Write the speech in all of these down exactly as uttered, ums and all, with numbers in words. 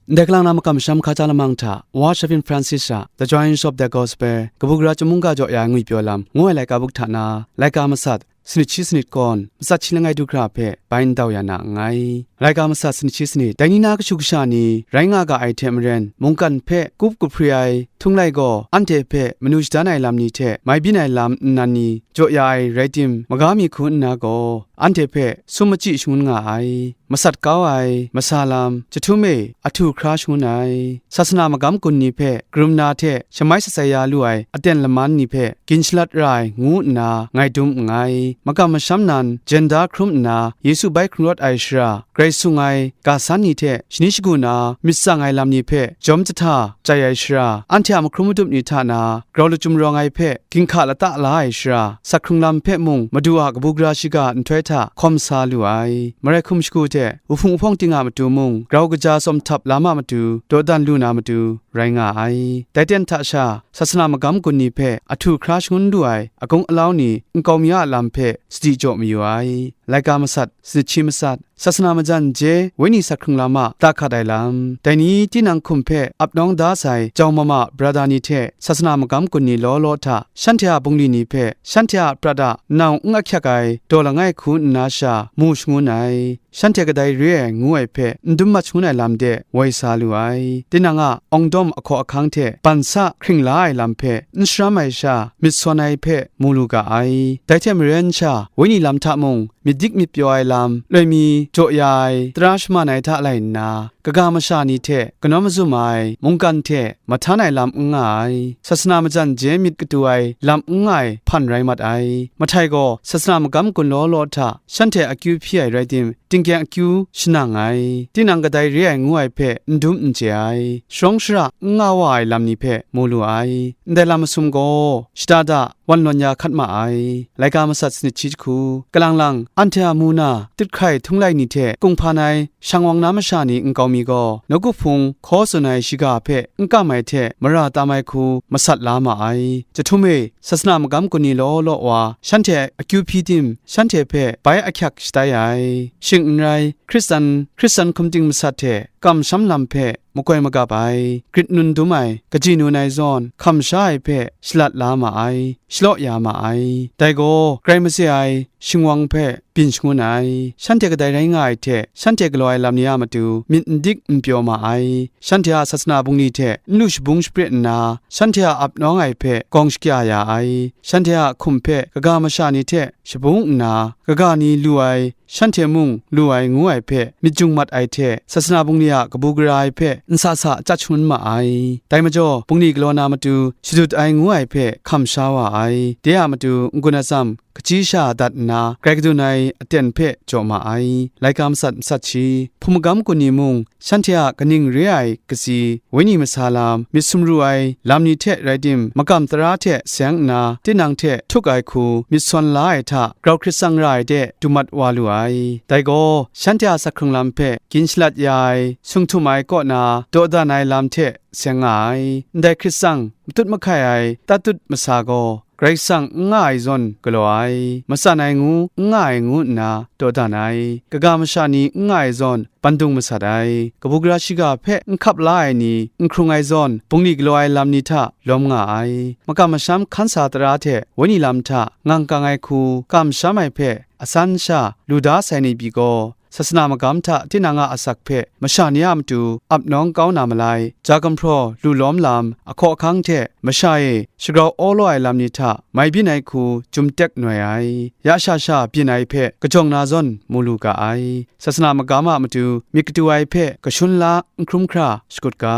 Ndai kalang na makam masham hkaja lamang hta, Wa Shavin Francis a The Joy of the Gospel, kabu gara chyum mungga jaw ya ai ngwipyaw lam, ngu ai laika buk hta na, laika masat, sanit shi sanit kawn, matsat shi langai du hkra hpe bai ndau ya na nngai. Laika masat sanit shi sanit, dai ni na kashu kasha ni rai nga ga ai hte maren, mungkan hpe kup kahpri ai htunglai gaw, anhte hpe manu shadan ai lam ni hte mai byin ai lam nnan ni jaw ya ai rai tim, maga mi hku nna gaw, anhte hpe sum machyi shangun nga ai. Masat kau ai, masa lam, jahtum e, ahtu hkra shangun ai, sasana magam gun ni hpe karum na hte shamai shatsai ya lu ai aten laman ni hpe gin shalat ra ai, ngu nna ngai dum nngai. Makam masham nan jen da hkrum nna, Yesu bai hkrung rawt ai shara, grai sung ai ga san ni hte shani shagu na myit tsang ai lam ni hpe jawm jahta chai ai shara, anhte a mahkrum madup ni hta na grau lachyum rawng ai hpe ginhka lata la ai shara, sak hkrung lam hpe mung Madu a kabu gara shiga nhtoi hta hkawm sa lu ai. Marai hkum shagu hte wuhpung wuhpawng ting a matu mung grau kaja tsawm htap lam a matu, dawdan lu na matu rai nga ai. Dai ten hta sha, sasana magam gun ni hpe ahtu hkra shangun lu ai agung alau ni nkau mi a lam hpe sadi jaw mayu ai. Laika masat, sanit shi masat, sasana majan je wenyi sak hkrung lam a da hkat ai lam, dai ni tinang hkum hpe ap nawng da sai jau mama brada ni hte sasana magam gun ni law law hta, shanhte a bungli ni hpe shanhte a prat a nau n ahkyak ai daw langai hku nna sha mu shangun ai, shanhte kadai re ai ngu ai hpe n dum mat shangun ai lam de woi sa lu ai. Tinang a awng dawm ahkaw ahkang hte ban sa hkring la ai lam hpe n sharam ai sha, myit sawn ai hpe mu lu ga ai. Dai hte maren sha, wenyi lam hta mung myit dik myit pyaw ai lam, loi mi jaw ya ai, tara shaman ai hta lai nna, kaga masha ni hte kanawn mazum ai, mungkan hte mahtan ai lam n nga ai, sasana majan je myit katu ai lam n nga ai hpan rai mat ai. Mahtai gaw sasana magam gun law law hta shanhte akyu hpyi ai rai tim, tingkyang akyu shanang ai, tinang kadai re ai ngu ai hpe n dum n chye ai, sharawng shara n nga wa ai lam ni hpe mu lu ai. Ndai lam masum gaw shada da wan lawn ya hkat ma ai. Laika masat sanit shi jahku, kalang lang, anhte a mu na, tit hkrai htunglai ni hte kunghpan ai, shang wang na masha ni nkau mi gaw, nawku hpung hkaw tsun ai shiga hpe n kam ai hte mara tam ai hku masat la ma ai. Jahtum e, sasana magam gun ni law law wa, shanhte akyu hpyi tim, shanhte hpe bai ahkyak shatai ai. Shing n rai, Hkristan, Hkristan hkum ting masat hte kamsham lam hpe makoi magap ai, grit nun dum ai, kaji nun ai zawn, hkam sha ai hpe shalat la ma ai, shalaw ya ma ai. Dai gaw, grai mase ai shingwang hpe byin shangun ai, shanhte kadai rai nga ai hte, shanhte galaw ai lam ni a matu myit n dik n pyaw ma ai, shanhte a sasana bungli hte n lu shabung shapret nna, shanhte a ap nawng ai hpe gawng shakya ya ai, shanhte a hkum hpe kaga masha ni hte shabung nna, kaga ni lu ai, shanhte mung lu ai ngu ai hpe myit jung mat ai hte, sasana bungli a kabu gara ai hpe nsa sa chyat shangun ma ai. Dai majaw, bungli galaw na matu shadut ai ngu ai hpe hkam sha wa ai. De a matu n-gun atsam, kachyi sha dat nna, grai kadun ai aten hpe jaw ma ai. Laika masat masat shi, hpung magam gun ni mung, shanhte a kaning re ai katsi, wenyi masa lam, myit sumru ai lam ni hte rai tim, makam tara hte seng nna, tinang hte htuk ai hku myit sawn la ai hta, grau hkrit tsang ra ai de dumat wa lu ai. Dai gaw, shanhte a sak hkrung lam hpe gin shalat ya ai, sung htum ai kaw na, dawdan ai lam hte seng nga ai. Ndai hkrit tsang matut mahkai ai tatut masa gaw, Karai Kasang n nga ai zawn galaw ai, matsan ai ngu n nga ai ngu nna dawdan ai, kaga masha ni n nga ai zawn bandung masat ai, kabu gara shiga hpe n hkap la ai ni n hkrung ai zawn, bungli galaw ai lam ni hta lawm nga ai, makam masham hkan sa tara hte wenyi lam hta ngang kang ai hku kamsham ai hpe asan sha lu da sai ni pyi gaw, sasana magam hta tinang a asak hpe masha ni a matu ap nawng kau na malai, ja gumhpraw lu lawm lam, ahkaw ahkang hte masha e shagrau awlaw ai lam ni hta mai byin ai hku jum tek noi ai, ya sha sha byin ai hpe kajawng na zawn mu lu ga ai. Sasana magam a matu myit katu ai hpe kashun la n hkrum hkra shakut ga.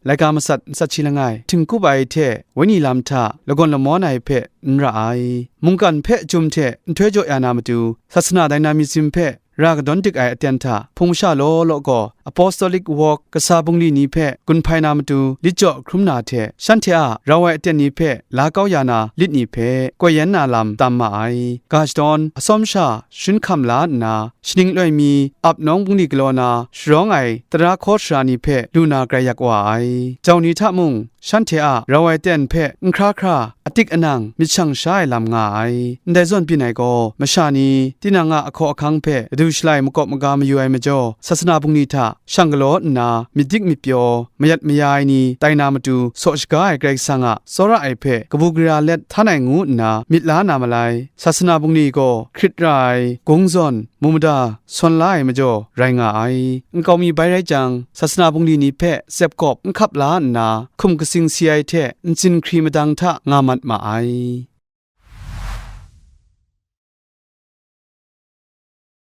Laika masat, matsat shi langai, htingkup ai hte wenyi lam hta lagawn lamawn ai hpe n ra ai. Mungkan hpe jum hte nhtoi jaw ya na matu, sasana dynamism hpe ra kadawn dik ai aten hta, hpung masha law law gaw Apostolic Walk kasa bungli ni hpe gun hpai na matu lit jaw hkrum na hte, shanhte a rau ai aten ni hpe la kau ya na lit ni hpe koi yan na lam tam ma ai. Ga shadawn, atsawm sha shin hkam la nna, shaning loi mi ap nawng bungli galaw na sharawng ai tara hkaw sara ni hpe lu na grai yak wa ai. Jau ni hta mung, shanhte a rau ai ten hpe n hkra hkra, atik anang myit shang sha ai lam nga ai. Ndai zawn byin ai gaw, masha ni tinang a ahkaw ahkang hpe du shalai makawp maga mayu ai majaw, sasana bungli hta shang galaw nna, myit dik myit pyaw, mayat maya ai ni tai na matu saw shaga ai Karai Kasang a tsawra ai hpe kabu gara let htan ai ngu nna myit la na malai. Sasana bungli gaw hkrit ra ai, gung zawn, mu mada sawn la ai majaw rai nga ai. Nkau mi bai rai jang, sasana bungli ni hpe tsep kawp n hkap la nna, hkum katsing si ai hte ntsin hkri madang hta nga mat ma ai.